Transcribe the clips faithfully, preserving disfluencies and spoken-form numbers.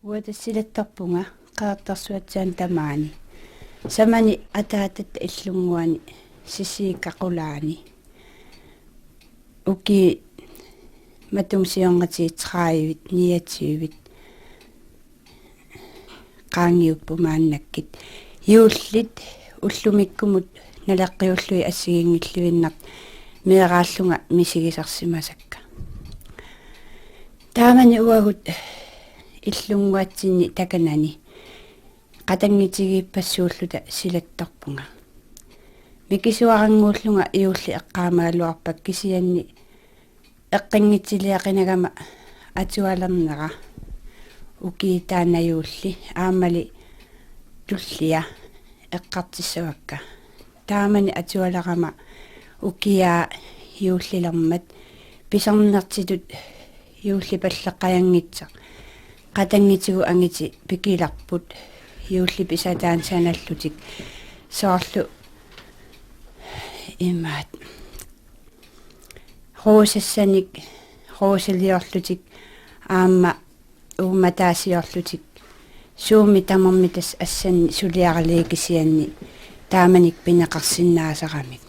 Uanga tassa silattorpunga Qeqertarsuatsiaani tamaani. Samani ataatatta illunnguani Sisiikka qulaani. Ukiut matuma siornatigut tredive, niogtyve qaangiupput maannakkut. Juullit ullumikkumut naleqqiullugit assigiinngilluinnartut meeraallunga misigisarsimasakka. Taamani uagut illunnguatsinni takanani qatanngutigiippassuulluta silattorpunga. Mikisuarannguullunga juulli eqqaamagaluarpakka, kisianni eqqanngitsiliaqinagama atualernera ukioq taanna juulli aammali tullia eqqartussavakka. Taamani atualerama ukiaq juullilermat pisarnertitut juullipalleqqajanngitsoq qatanngutigut angutit pikilerput juullip pisataanik sanallutik, soorlu imaat ruusassanik, ruusaliorlutik aamma uummataasiorlutik, suummi tamarmi tassa assanni suliaralugit kisianni taamanikkut pineqarsinnaasaramik.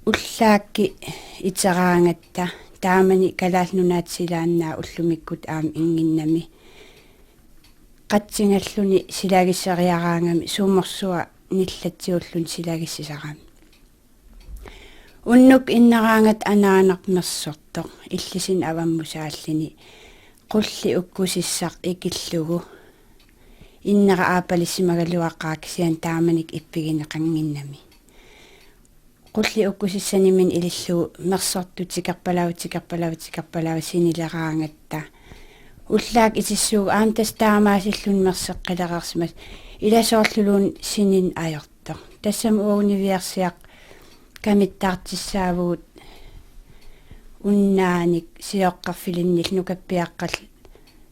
Ullaakkut iteraangatta taamani Kalaallit Nunaata silaannaat ullumikkut aamma innginnami, qatsingalluni silagisseriaraangami, sumorsuaq nillatsigulluunniit silagissisarami. Unnukkut inneraangatta anaanarpoq mersortoq, illusineq avammut saalluni, qulleq ukkusissaq ikillugu. Innera aappalissimagaluaqaaq kisianni taamanikkut ippigineqannginnami. Qulleq ukkusissanimi ilillugu mersortoq tikerpalava, tikerpalava, tikerpalava sinileraangatta. Ullaakkut itissaagut aamma tassa taamaasilluni mersoqqilereersimasoq, ila soorluluunniit sinineq ajortoq. Tassami uagut niviarsiaq kamittaartussaavugut unnaanik sioqqarfilinnillu, nukappiaqqallu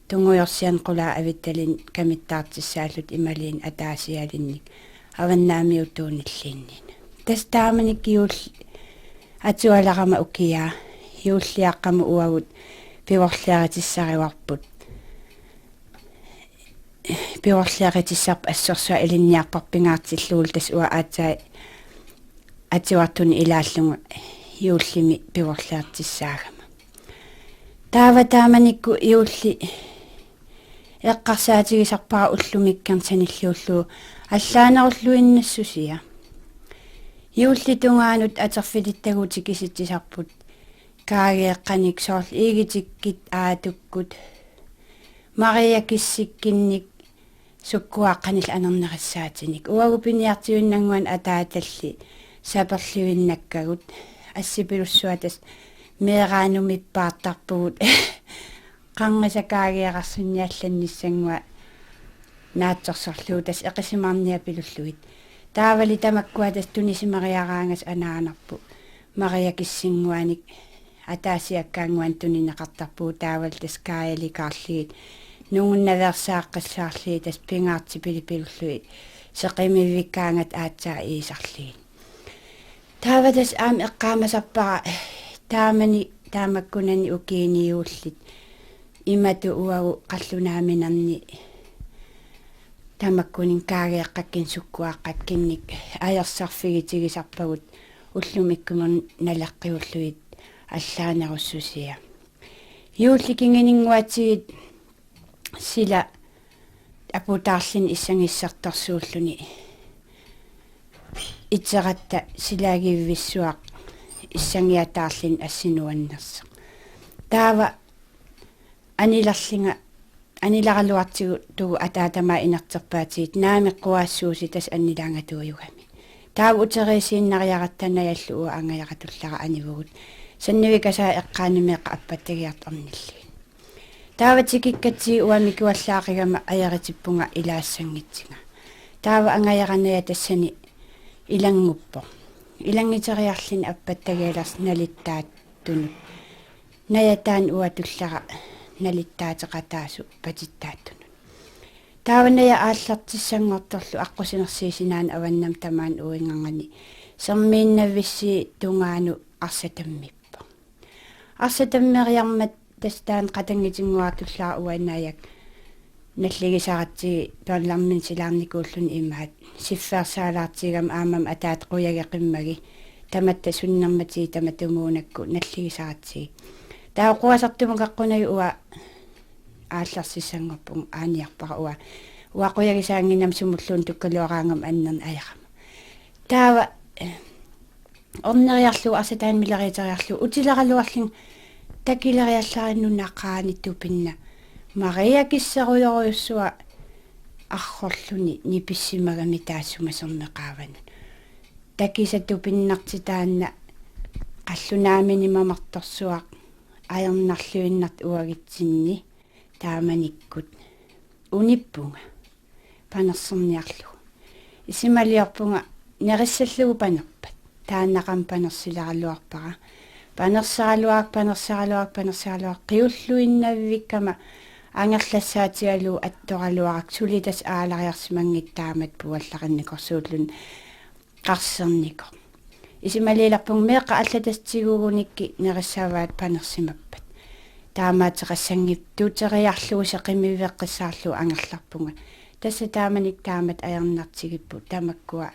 tungujorsianit qulaat avittalinnit kamittaartussaallutik imaluunniit ataasialinnik avannaamiutuunilluunniit. Tassa taamanikkut juulli atualerama ukiaq, juulliaqqamut uagut pivorliarutissarivarput. Pivorliarutissarput assorsuaq ilinniarpara, pingaartillugulu tassa uanga aatsaat atuartunut ilaallunga juullimi pivorliartussaagama. Taava taamanikkut juulli eqqarsaatigisarpara ullumikkornit sanilliullugu allaanerulluinnassusia. Juullip tungaanut atorfilittagut tikisitsisarput kaageeqqanik, soorlu iigitikkut, aatukkut, Maria Kissikkunnik sukkuaqqanillu anernerissaatinik. Uagut piniartuinnannguanik ataatalli saperluinnakkagut, assipilussuaq tassa meeraanumippaartarpugut. Qarngisaq kaageeqarsinni allannissannguaq naatsorsorlugu, tassa eqisimaarniapilullugit. Taavali tamakkua tassa tunisimariaraangassi anaanarput Maria Kissinnguanik ataasiakkaannguanik tunineqartarpugut, taavalu tassa kaajaligaarlugit, nungunnaveersaaqqissaarlugit, tassa pingaartipilipillugu seqimivikkaangatta aatsaat iisarlugit. Taava tassa aamma eqqaamasarpara taamani, taamakkunani ukiuni juullit imatut uagut qallunaaminarni tamakkuninnga kaageeqqakkunnik sukkuaqqakkunnik ajorsarfigitigisarpagut ullumikkumut naleqqiullugit allaanerussusia. Juulli kinguninnguatigut sila aputaarluni issangissartorsuulluni iteratta silagivissuaq issangiataarluni assi nuannersoq. Taava anilerlunga, anileraluartigu ataatama inerterpaatigut naamik quaassuusi tassa annilaangatuujugami. Taava uteriisiinnariaratta najallu uanga angajara tullara anivugut. Sannavik Kasaja eqqaani meeqqat appattagiartut ornillugit. Taava tikikkatsigu uanga mikuallaaqigama ajoritippunga ilaassanngitsunga. Taava angajara naja tassani ilannguppoq. Ilannguteriarluni appattagialersoq nalittaattunut. Naja taanna uanga tullara nalittaateqataasoq patittaattunut. Taava naja aallartissanngortorlu aqqusinersiusinaaneq avannamut tamaani uinngangani sermiinnavissui tungaanut arsaq tammippoq. Arsaq tammeriarmat tassa taanna qatanngutinnguara tullara uanga najak Nalligisaratsigit peerlarminni silaarnikuulluni imaat. Siffeersaalaartigigami aammami ataata qujageqimmagit. Tamatta sunnermatigut tamatumuunakku nalligisaratsigit. Taava quasartumut qaqqunagu uanga aallersissanngorpunga aaniarpara uanga. Uanga qujagisaannginnama sumulluunniit tukkaluaraangama annerni ajarama. Taava, eh, orneriarlugu arsaq taanna mileriuteriarlugu utileraluarlunga takileriallaralugu nunaqaani tupinnaq. Maria kisserujorujussuaq arrorluni nipissimagami taassuma sermeqaavanut. Takisa tupinnartoq taanna qallunaamini mamartorsuaq ajornarluinnartoq uagutsinni taamanikkut unippunga panerserniarlugu. Isumaliorpunga nerissallugu panerpat. Taannaqami panersileraluarpara. Panerseraluarpara, panerseraluarpara, panerseraluarpara. Qiulluinnavikkama angerlassaatigalugu attoraluarakku suli tassa aalariarsimanngitsoq taamatut puallaqannikoq suulluni qarsernikoq. Isumaliilerpunga meeqqat allat tassa tigugunikkit nerissavaat panersimappat. Taamaateqassanngippat tuteriarlugu sequmiveqqissaarlugu angerlarpunga. Tassa taamanikkut taamatut ajornartigipput tamakkua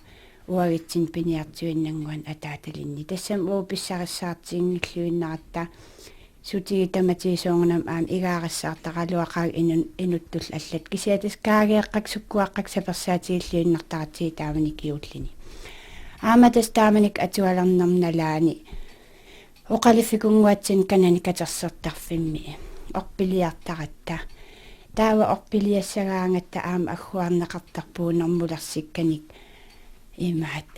uagutsinni piniartuinnannguanni ataatalinni. Tassami uagut pissarissaartiginngilluinnaratta sutigut tamatigut soorunami aamma igaarissaartaraluaqaagut inun-, inuttullu allatut. Kisianni tassa kaageeqqakkut sukkuaqqakkut sapersaatigilluinnartaratsigit taamanikkut juullini. Aamma tassa taamanikkut atualernerma nalaani oqaluffikunnguatsinni kanani katersortarfimmi orpiliartaratta. Taava orpiliassagaangatta aamma agguarneqartarpugut normulersikkanik imaat.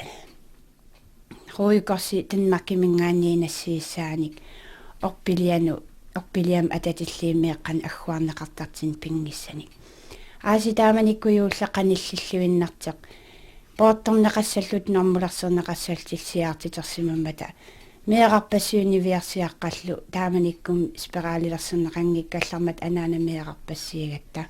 Røde Korsi Danmarkiminngaanniit nassiussaanik orpilianut, orpiliamut atatillugu meeqqanik agguarneqartartunik pinngissanik. Aasiit taamanikkut juulli qanillilluinnartoq poortorneqassallutik normulersorneqassallutik siaartitersimammata meerarpassuit niviarsiaqqallu taamanikkut spiralilersorneqanngikkallarmata anaana meerarpassiigatta.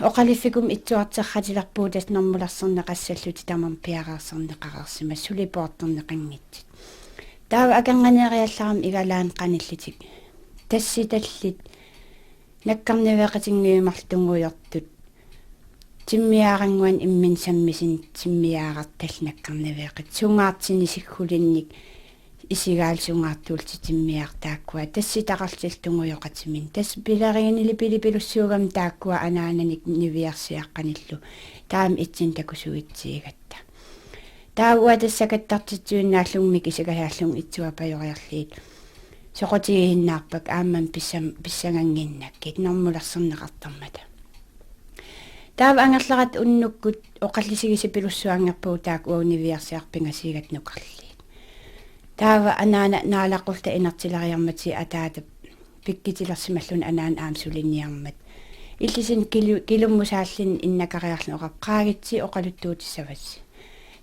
Oqaluffikummi itsuarterratilerpugut tassa normulersorneqassallutik tamarmik piareersorneqareersimasut suli poortorneqanngitsut. Taava akornanniinnariallarama igalaannut qanillutik tassitallit nakkarniveeqatinnguit marluk tungujortut timmiaarannguanik imminnut sammisunut timmiaarartallit nakkarniveeqatit sungaartunik siggulinnik isigaallu sungaartuullutik timmiaartut taakkua tassitaqarlutillu tungujoqatiminnik. Tassa pileriginili pilipilussuugami taakkua anaananik niviarsiaqqanillu taama ittunik takusuitsigigatta. Taava uanga tassa sakattartittuinnaallunga mikisugasaallunga itsuapajoriarlugit soqutigiinnaarpakka aammami pissam-, pissangannginnakkit normulersorneqartarmata. Taava angerlaratta unnukkut oqallisigisapilussuanngorpugut taakku uagut niviarsiarput pingasuugatta nukarliit. Taava anaana naalaqqullutalu inertileriarmatigut ataata pikkutilersimalluni anaana aamma suliniarmat. Illusinni kilu-, kilummusaalluni innakariarluni oqarpoq: Qaagitsi, oqaluttuutissavassi.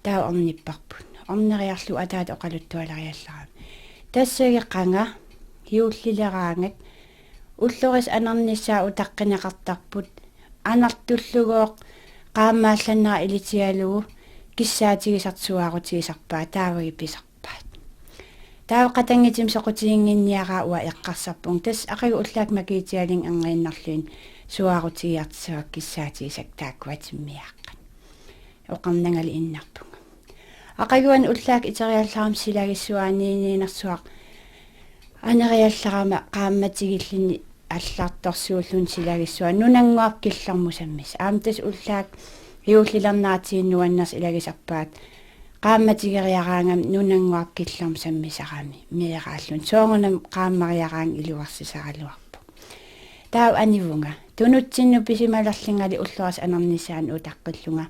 Taava ornipparput. Orneriarlugu ataata oqaluttualeriallarami: Tassagooq qanga juullileraangat ullorissap anornissaa utaqqineqartarput, anartullugooq qaammaallannera ilutigalugu kissaatigisartut suaarutigisarpaat, taavagooq pisarpaat. Taava qatanngutimik soqutiginnginniaraat uanga eqqarsarpunga: Tassa aqagu ullaakkut makiitigalugit erniinnarlugit suaarutigiartussavakka kissaatigisakka taakkua timmiaaqqat. Oqarnangalu innarpunga. Aqaguani ullaakkut iteriallarama silagissuaaniinniinersuaq aneriallarama qaammatigilluni allartorsuulluni silagissuaq nunannguarput killormut sammisaq. Aamma tassa ullaakkut juullilerneraatigut nuannersut ilagisarpaat qaammatigeriaraangami nunannguarput killormut sammisarami meeraalluni. Soorunami qaammariaraangat iluarsisaraluarpoq. Taava anivunga. Tunutsinnut pisimalerlungalu ullorissap anornissaanut utaqqillunga.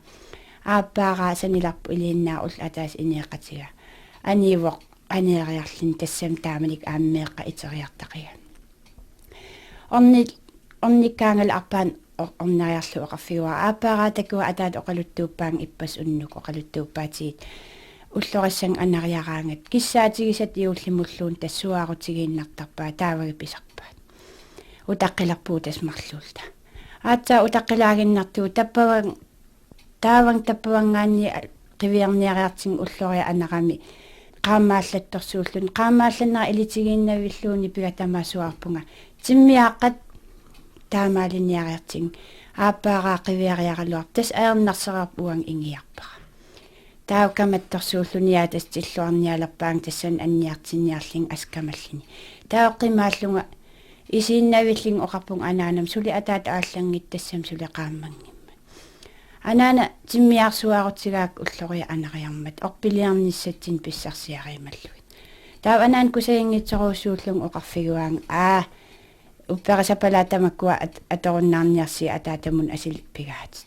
Aappaaraa sanilarput iliinnaavoq ulloq ataaseq ineeqatiga. Anivoq aneeriarluni tassami taamanikkut aamma meeqqat iteriartaqigami. Orni-, ornikkaangalu arpaannaq or-, orneriarlugu oqarfigivara: Aappaaraa takuat, ataata oqaluttuuppaanga ippassaq unnukkut, oqaluttuuppaatigut ullorissannut anariaraangatta. Kissaatigisatit juullimulluunniit tassa suaarutigiinnartarpaat, taavagooq pisarpaat. Utaqqilerpugut tassa marluulluta. Aatsaat utaqqilaaginnartugut tappavang-, taavang tappavanngaanniit al-, qiviarniariartunga ulloriaq anarami qaammaallattorsuulluni. Qaammaallannera ilutigiinnavillugu nipiga tamaat suaarpunga: Timmiaaqqat, Taamaaliniariartigu aappaaraa qiviariaraluarpoq, tassa ajornarsereerpoq uanga ingiarpara. Taava kamattorsuulluniaat tassa tilluarnialerpaanga tassani anniartinniarlunga asamalluni. Taava qimaallunga isiinnavillunga oqarpunga anaanama suli ataata aallanngitsoq tassami suli qaammanngimmat. Anaana timmiarsuaarutigaakka ulloriaq anariarmat orpiliarnissatsinnut pissarsiarimallugit. Taava anaana kusaginngitsorujussuullunga oqarfigivaa: Aa, upperisapalaat tamakkua at-, atorunnaarniarsigit, ataata mundu asuli pigaatit.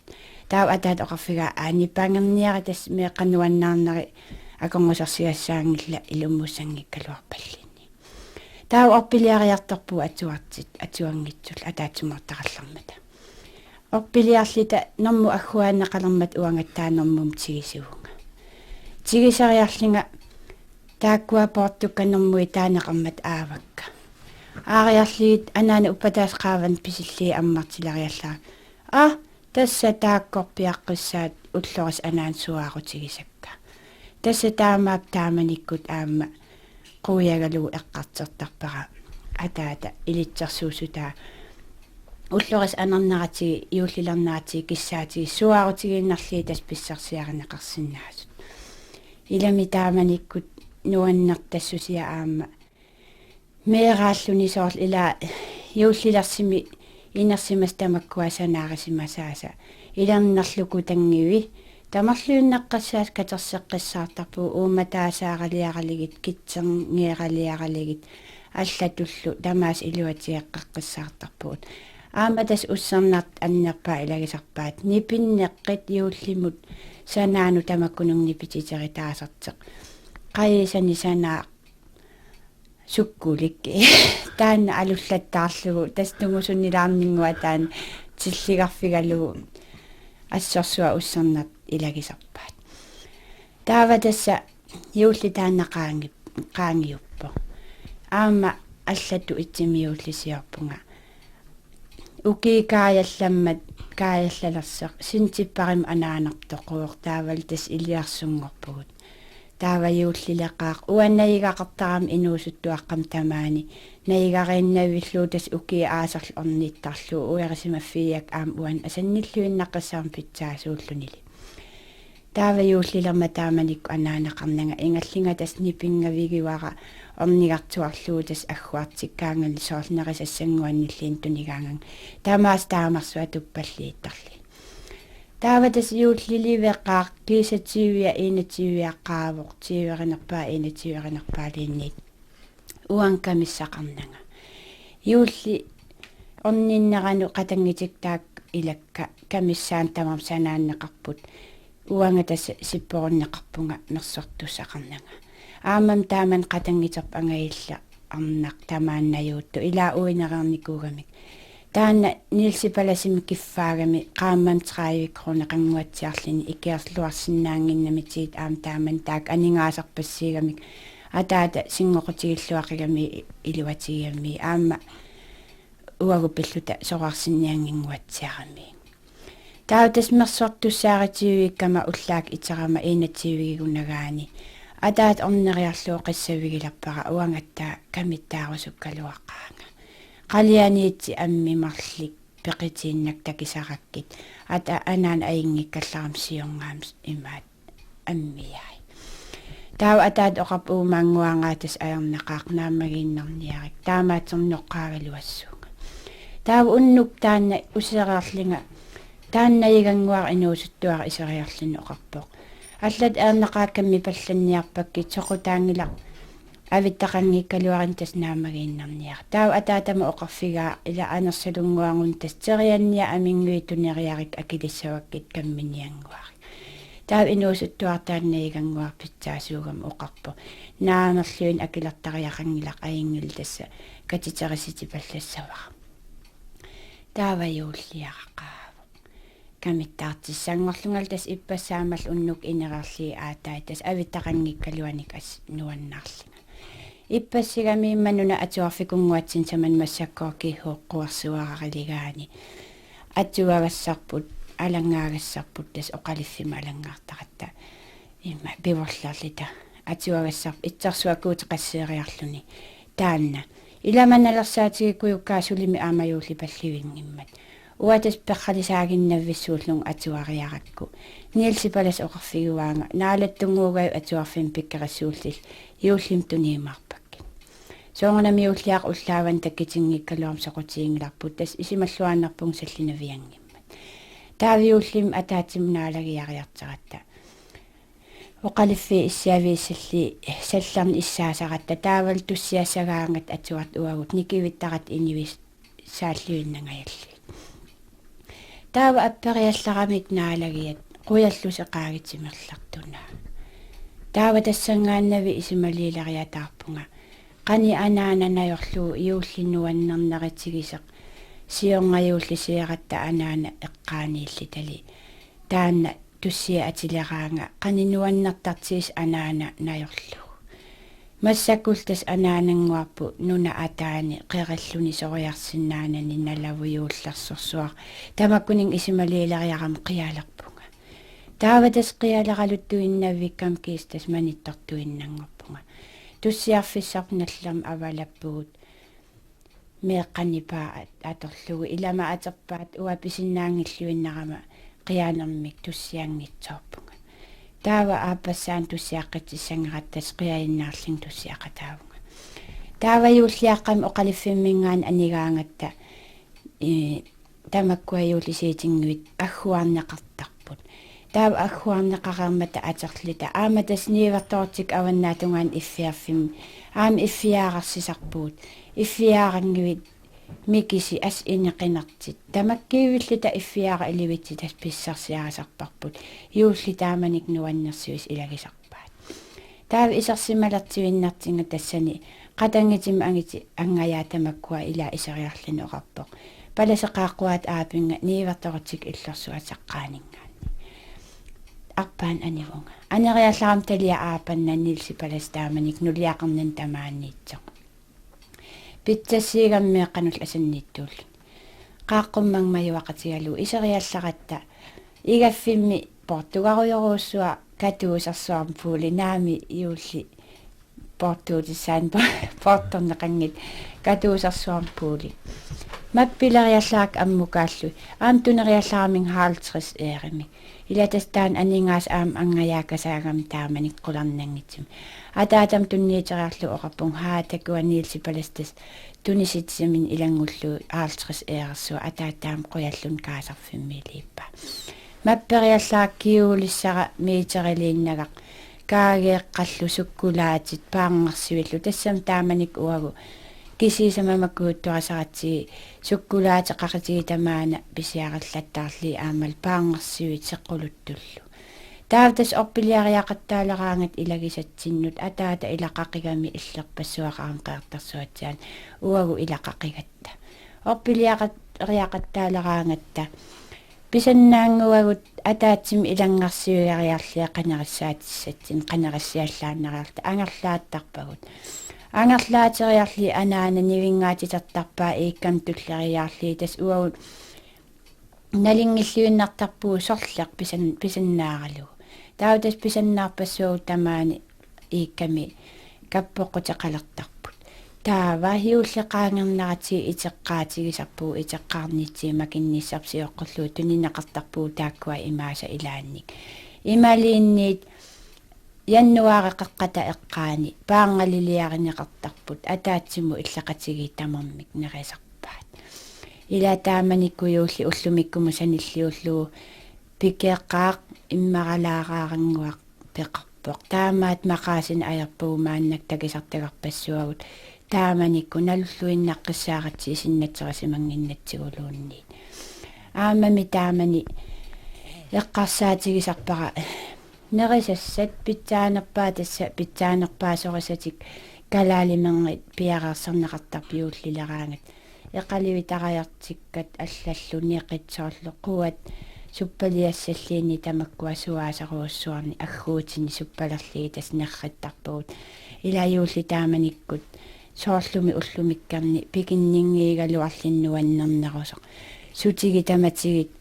Taava ataata oqarfigaa: Aa, nipangerniarit, tassa meeqqat nuannaarneri akornusersigassaanngillat ilumuussanngikkaluarpalluunniit. Taava orpiliariartorpugut atuartut, atuanngitsullu ataatsimoortarallarmata. Orpiliarluta normut agguaanneqalermata uangattaaq normumut tigusivunga. Tiguseriarlunga taakkua poortukka normui taaneqarmata aavakka. Aariarlugit anaana uppataasa qaavanut pisillugit ammartuleriarlunga: Aa, tassa taakkorpiaqqissaat ullorissat anaana suaarutigisakka. Tassa taamaappoq taamanikkut aamma quiagalugu eqqartortarpara ataata ilitsersuussutaa. Ullorissat anarneratigut, juullilerneratigut kissaatigut suaarutigiinnarlugit tassa pissarsiarineqarsinnaasut. Ilami taamanikkut nuannertassusia aamma meeraalluni soorlu ila juullilersumi inersimasut tamakkua sanaarisimasaasa. Ilernerluku tanngivi tamarluinnaqqissaasa katerseqqissaartarpugut, uummataasaaraliaralugit, kitserngeeraliaralugit, allatullu tamaasa iluatigeqqissaartarpugut. Aamma tassa ussernartut annerpaat ilagisarpaat, nipinneqqit juullimut sanaanut tamakkununnga nipititerutaasartoq. Qajusani sanaaq sukkulik. Taanna alullattaarlugu, tassa tungusunnilaarninngua taanna tilligarfigalugu assorsuaq ussernartut ilagisarpaat. Taava tassa juulli taanna qaangi-, qaangiuppoq. Aamma allatut itsimi juullisiorpunga. Ukiut kaajallammat, kaajallalersoq, septembarimi anaanartoq toquvoq, taavalu tassa iliarsunngorpugut. Taava juullileqaaq, uanga najugaqartarama inuusuttuaqqamik tamaani. Najugariinnavillugu tassa ukiut aasarlu ornittarlugu, uerisimaffigiakka aamma uannut asannilluinnaqqissaarama pitsaasuullunili. Taava juullilermat taamanikkut anaanaqarnanga, ingerlunga tassa nipinngavigiuara ornigartuarlugu tassa agguartikkaangalu soorlu nerisassannguanilluunniit tunigaanganga. Tamaasa taamarsuaq tuppalliuttarluni. Taava tassa juulliliveqaaq, kiisa tyve-a enogtyve-aqaavoq, tyverinerpaaq enogtyverinerpaaliinniit. Uanga kamissaqarnanga. Juulli orninneranut qatanngutikka taakku ilakka kamissaanut tamarmik sanaanneqarput. Uanga tassa sipporunneqarpunga mersortussaqarnanga. Aammami taamani qatannguterput angajulleq arnaq tamaani najuuttoq, ilaa uinereernikuugamik. Taanna Nielsi Palasimi kiffaagami qaammammi tredive kroneqannguatsiarluni ikiorluarsinnaannginnamitigut aamma taamani taakku aningaasarpassuugamik, ataata singoqutigilluaqigami iluatigigami aamma uagut pilluta sorarsinniannginnguatsiarami. Taava tassa mersortussaarutivikkama ullaakkut iterama enogtyve-gigunagaani ataata orneriarlugu qissavigilerpara uangattaaq kamittaarusukkaluaqaanga. Qalianiitsi ammit marluk pequtiinnaq takusarakkit. Ataata anaana ajunngikkallarami siornaammik imaattoq ammiai. Taava ataata oqarpoq: Uumaannguaanga tassa ajornaqaaq, naammagiinnarniarit. Taamaattorneq oqaagaluassuunga. Taava unnuk taanna usereerlunga taanna najugannguara inuusuttuara iseriarluni oqarpoq: Allatut ajornaqaaq, kammipallanniarpakkit, soqutaanngilaq avittaqanngikkaluaruni, tassa naammagiinnarniaruk. Taava ataatama oqarfigaa: Ila anersalunnguaruni tassa terianniat aminngui tuneriarukkit akilissavakkit kamminiannguarit. Taava inuusuttuara taanna najugannguara pitsaasuugami oqarpoq: Naamerluinnaq akilertariaqanngilaq, ajunngilaq, tassa katiterusutipallassavara. Taava juulliaraqaavoq. Kamittaartussanngorlungalu tassa ippassaq aammalu unnukkut inereerlugit aatsaat tassa avittaqanngikkaluarunik assut nuannaarlunga. Ippassagami immaqa nunap atuarfikunnguatsinni samani massakkut kihuuqquarsuararilugaani atuagassarput, alanngaagassarput, tassa oqaluffimmi alanngaartaratta. Immaqa pivorlerluta atuagassarput itsersuakuuteqasseeriarluni. Taanna Ilama nalersaatigikkujukkaa sulimi aamma juullipallivinngimmat. Uagut tassa perralisaaginnavissaallugu atuariarakku. Nielsi Palas oqarfigivaanga: Naalattunnguugavit atuarfimmik pikkorissuullutillu, juullimi tuniumaarpakkit. Soorunami juulliaqqat ullaavani takutinngikkaluarmat soqutiginngilarput, tassa isumalluaannarpunga sallinavianngimmat. Taava juullimi ataatsimut naalagiariartoratta, oqaluffiit issiaviissalli sallerneq issaasaratta, taavalu tussiassagaangatta atuartut uagut nikivittaratta inuit saalluinnangajallugit. Taava apperiallaramik naalagiat: Qujallusi qaagit timerlartunaa. Taava tassanngaannavik isumaliuleriataarpunga qanoq anaana najorlugu juulli nuannernerutigisoq. Siorna juullisiaratta anaana eqqaaniillutali. Taanna tussiaq atileraanga qanoq nuannertartigisoq anaana najorlugu. Massakkullu tassa anaanannguarput nunap ataani qerilluni soriarsinnaanani nalavut juullersorsuaq. Tamakkuninnga isumaliuleriarama qialerpunga. Taava tassa qialeraluttuinnavigama kiisa tassa manittortuinnanngorpunga. Tussiarfissarput nallermat avalappugut meeqqanipaa at-, atorlugu. Ilama atorpaat uanga pisinnaanngilluinnarama qianermik tussianngitsoorpunga. Taava aappassaanik tussiaqqittussanngeratta tassa qiajunnaarlunga tussiaqataavunga. Taava juulliaqqami oqaluffimminngaanniit anigaangatta, ee, tamakkua juullisiutinnguit agguarneqartarput. Taava agguarneqareermata atorluta aamma tassa niuertorutsikkut avannaatungaani iffiarfimmi aamma iffiaarersisarpugut. Iffiaarannguit mikisut assut inequnartut. Tamakkiivilluta iffiaaraq ilivitsoq tassa pissarsiarisarparput. Juulli taamanikkut nuannersuisoq ilagisarpaat. Taava isersimalertuinnartunga tassani qatanngutimut angutit angajaat tamakkua ilaa iseriarluni oqarpoq: Palaseq qaaqquata aapinnga niuertorutsikkut illorsuata saqqaaninngaanniit. Arpaannaq anivunga. Aneriallarama taliaq aapanna Nielsi Palas taamanikkut nuliaqarnani tamaaniittoq. Pitsassiugami meeqqanullu asanniittuulluni. Qaaqqummanngooq majuaqatigalugu iseriallaratta igaffimmi poortugarujorujussuaq katuusersuarmi puuli, naamik juulli poortuutissaani po-, poortorneqanngitsoq katuusersuarmi puuli. Mappileriallarakku ammukaallugit. Aamma tuneriallaraminnga halvtreds ørimik. Ila tassa taanna aningaasat aamma angajaakasaagami taamanikkut qularnanngitsumik. Ataatama tunniuteriarlugu oqarpunga: Haa, takuat, Nielsi Palas tassa tunisitsisuminut ilanngullugu halvtreds ørersuaq. Ataataga aamma qujalluni kaasarfimmiiliippaa. Mapperiallarakku kjolesara meteriliinnagaq, kaageeqqallu sukkulaatit paarnarsuillu. Tassami taamanikkut uagut kisiisa mamakujuttuarisaratsigu sukkulaatit qaqutigut tamaana pisiarillattaarlugit aammalu paarnarsuit seqquluttullu. Taava tassa orpiliariaqattaaleraangatta ilagisatsinnut, ataata ilaqaqigami illerpassuaqarami Qeqertarsuatsiaani, uagut ilaqaqigatta. Orpiliaqat-, -riaqattaaleraangatta pisannaannguagut ataatsimut ilanngarsuigeriarlugit qanoq issaatissatsinnik, qanoq issiallaannariarluta angerlaattarpagut. Angerlaateriarlugit anaana nivinngaatitertarpaa iikkami tulleriiaarlugit, tassa uagut nalunngilluinnartarpugut sorleq pisan-, pisannaaralugu. Taava tassa pisannaarpassuagut tamaani iikkami kappoqquteqalertarput. Taava juulli qaangerneratigut uteqqaatigisarpugut, uteqqarnitsigut makinnissarput sioqqullugu tunineqartarpugut taakkua imaasa ilaannik. Imaluunniit januaari qeqqata eqqaani paarnaliliarineqartarput, ataatsimut illoqatigiit tamarmik nerisarpaat. Ila taamanikkut juulli ullumikkumut sanilliullugu pikeqaaq immaralaaraarannguaq peqarpoq. Taamaattumik maqaasineq ajorpugut maannakkut takusartagarpassuagut taamanikkut nalulluinnaqqissaaratsigu sinnattorisimannginnatsiguluunniit. Aammami taamani eqqarsaatigisarpara nerisassat pitsaanerpaat, tassa pitsaanerpaasorisatik kalaalimerngit piareersarneqartarput juullileraangat. Eqaluit tarajortikkat allallu neqit soorlu quat suppaliassalluunniit tamakkua suaasarujussuarnik agguutinik suppalerlugit tassa nerrittarpagut. Ila juulli taamanikkut soorlumi ullumikkornit pikinninnguugaluarluni nuannernerusoq. Sutigut tamatigit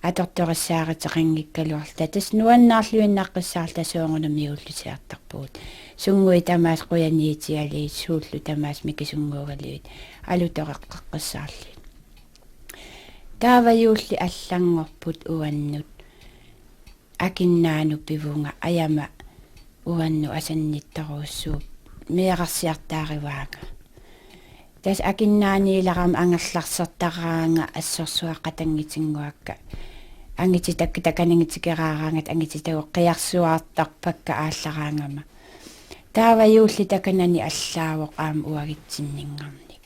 atortorissaaruteqanngikkaluarluta. Tassa nuannaarluinnaqqissaarluta soorunami juullisiartarpugut. Sunnguit tamaasa qujaniitigalugit, suullu tamaasa mikisunnguugalugit, alutoreqqeqqissaarlugit. Taava juulli allanngorput uannut. Akinnaanut pivunga ajama uannut asannittorujussuup meerarsiartaarivaanga. Tassa akinnaaniilerama angerlarsertaraanga assorsuaq qatanngutinnguakka. Angititakka takananngitsikeraaraangat angititagut qiarsuaartarpakka aallaraangama. Taava juulli takanani allaavoq aamma uagutsinninngarnik.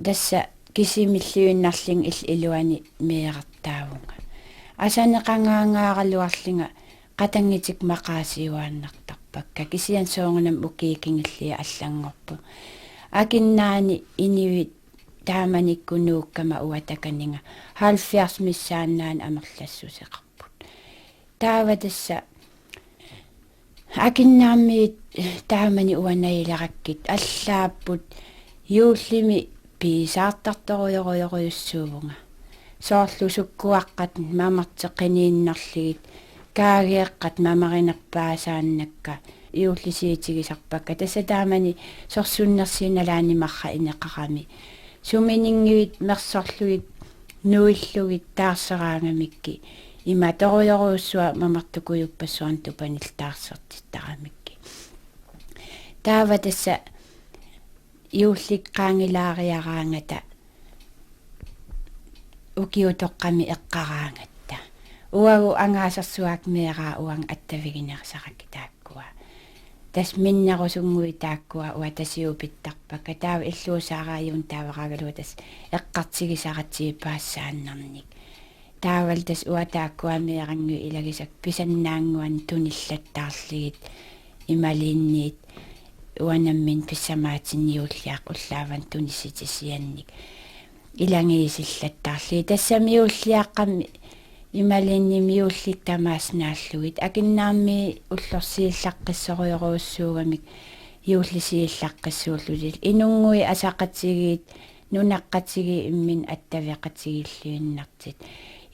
Tassa kisimiilluinnarlunga il-, iluani meerartaavunga. Asaneqangaangaaraluarlunga qatanngutikka maqaasiuaannartarpakka. Kisianni soorunami ukiut kingulliit allanngorput. Akinnaani inuit taamanikkut nuukkama uanga takaninga. Halvfjerds missaannaanut amerlassuseqarput. Taava tassa Akinnaarmiit taamani uanga najulerakkit allaapput juullimi piisaartartorujorujorujussuuvunga. Soorlu sukkuaqqat mamarteqqiniinnarlugit, kaageeqqat mamarinerpaasaannakka juullisiutigisarpakka. Tassa taamani sorsunnersuup nalaani marra ineqarami. Sumininngivit mersorlugit nuillugit taarseraangamikkit. Ima torujorujussuaq mamartukujuppassuarnik tupanillu taarsertittaramikkit. Taava tassa juullikkut qaangilaariaraangata ukiutoqqami eqqaraangatta. Uagut angaasersuaq meeraa uanga attaviginersarakkit taakkua. Tassa minnerusunnguit taakkua uanga tasiupittarpakka. Taava illuusaaraajuun taavaraagaluaq tassa eqqartugisaratsigu paassaannarnik. Taavalu tassa uanga taakkua meerannguit ilagisakka pisannaannguanik tunillattaarlugit imaluunniit uanga nammineq pissamaatinnik juulliaqqap ullaavani tunisitisiannik ilagiisillattaarlugit. Tassami juulliaqqami imaluunniit juullit tamaasa naallugit. Akinnaarmiit ullorsiullaqqissorujorujussuugamik juullisiullaqqissuullutillu. Inunnguit asaqatigiit nunaqqatigiit imminnut attaveqatigiilluinnartut.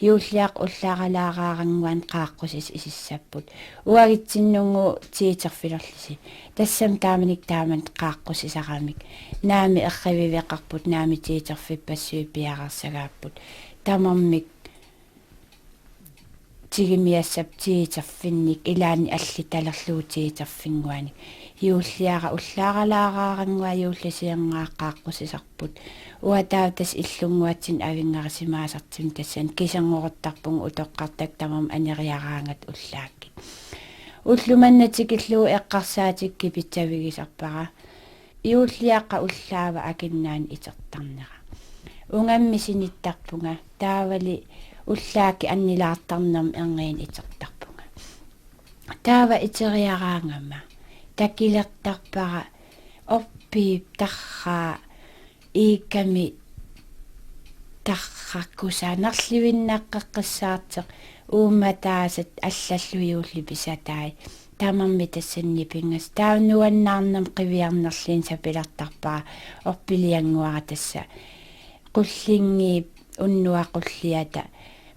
Juulliaqqap ullaaralaaraarannguani qaaqqusissat isussapput. Uagutsinnunngooq tiiterfilerlusi. Tassami taamanikkut taamannak qaaqqusisaramik. Naamik erriviveqarput, naamik tiiterfippassuit piareersagaapput. Tamarmik tigummiassappat tiiterfinnik ilaanni allutalerlugu tiiterfinnguanik. Juulliaraq ullaaralaaraarannguaq juullisiorngaaq qaaqqusisarput. Uanga taava tassa illunnguatsinni avinngarusimaasartumik tassani kiserngoruttarpunga utoqqartakka tamarmik aneriaraangata ullaakkut. Ulloq manna tikillugu eqqarsaatikkut kipitsavigisarpara. Juulliaqqap ullaava Akinnaani itertarnera. Ungammik sinittarpunga, taavalu ullaakkut annilaartarnermik erniinnaq itertarpunga. Taava iteriaraangama takulertarpara orpiup tarraa iikkami tarra kusanarluinnaqqeqqissaartoq uummataasat allallu juulli pisatai. Tamarmik tassani nipinngasut. Taava nuannaarnermik qiviarnerluunniit sapilertarpara orpiliannguara tassa. Qullinnguup unnuaq qulliata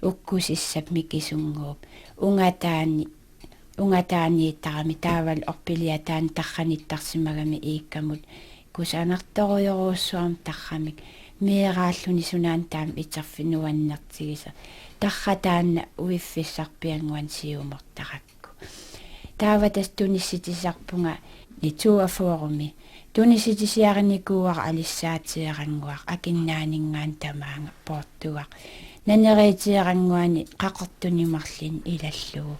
ukkusissap mikisunnguup. Ungataani, ungataaniittarami taavalu orpiliataani tarranittarsimagami iikkamut. Kusanartorujorujussuarmik tarramik. Meeraalluni sunaana taama iterfik nuannertigisoq. Tarra taanna uiffissarpiannguani siumortarakku. Taava tassa tunissutissarpunga niogtyve-mi. Tunissutisiarinikuuara alissaatigerannguaq Akinnaaninngaanniit tamaanga poortugaq. Naneriuteerannguani qaqortuni marlunni ilallugu.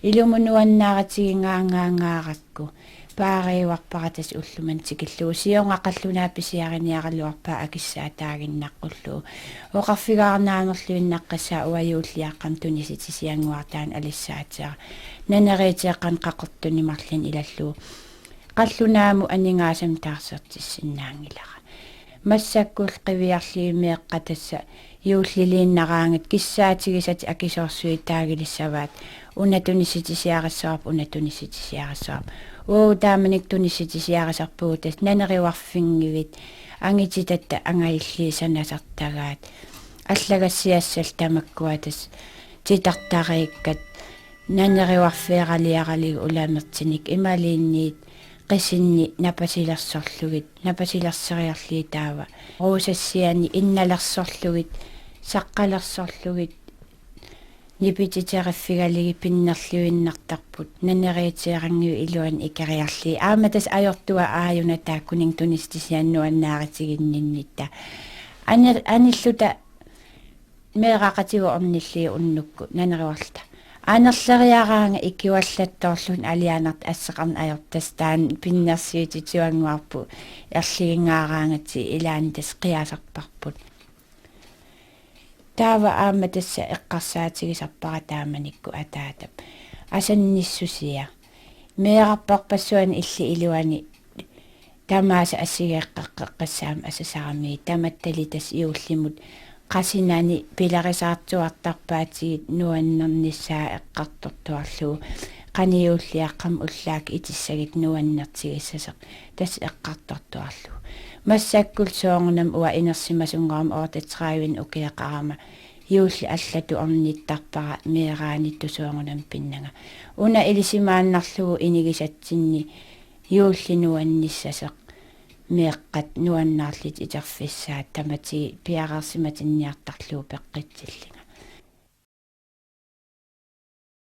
Ilumut nuannaarutigingaangaangaarakku. Paariuarpara tassa ullumimut tikillugu. Siorna qallunaat pisiariniaraluarpaat akussaataaginnaqqullugu. Oqarfigaara naamerluinnaqqissaaq uanga juulliaqqami tunissutisiannguara taanna alissaatigeqaara. Naneriuteeqqani qaqortuni marlunni ilallugu. Qallunaamut aningaasanut taarsertissinnaanngilara. Massakkullu qiviarlugit meeqqat tassa juulliliinnaraangatta kissaatigisatik akisoorsuit taagulissavaat: Una tunissutisiarissavarput, una tunissutisiarissavarput. Uagut taamanikkut tunissutisiarisarpugut tassa naneriuarfinngivit angutitatta angajulliit sanasartagaat. allagassiassallu tamakkua tassa titartariikkat, nanerivarfeeraliaraligu ulamertinik imaluunniit qisinni napasilersorlugit, napasilersoriarlugit taava ruusassiani innalersorlugit, saqqalersorlugit, nipititeriffigalugit pinnerluinnartarput, naneriuteerannguit iluanni ikeriarlugit. Aamma tassa ajortua aajuna taakkununnga tunissutisianik nuannaarutiginninnitta. Ani-, anilluta meeraqatigut ornillugit unnukkut nanerivarluta. Anerleriaraangat ikivallattoorluni alianartut asseqarneq ajortut, tassa taanna pinnersuutitiuannguarput, erligingaaraangatsigu ilaanni tassa qiasarparput. Taava aamma tassa eqqarsaatigisarpara taamanikkut ataatap asannissusia. Meerarparpassuani illit iluani tamaasa assigeeqqeqqissaammat asasaramiuk, tamattali tassa juullimut qasinani pilerisaartuartarpaatigut nuannernissaa eqqartortuarlugu. Qanoq juulliaqqamik ullaakkut itissagutta nuannertigissasoq tassa eqqartortuarlugu. Massakkullu soorunami uanga inersimasunngormat otteogtredive ukioqarama juulli allatut ornittarpara meeraanittut soorunami pinnanga. Una ilisimaannarlugu inigisatsinni juulli nuannissasoq, meeqqat nuannaarlutik iterfissaat, tamatigut piareersimatinniartarlugu peqqitsilluni.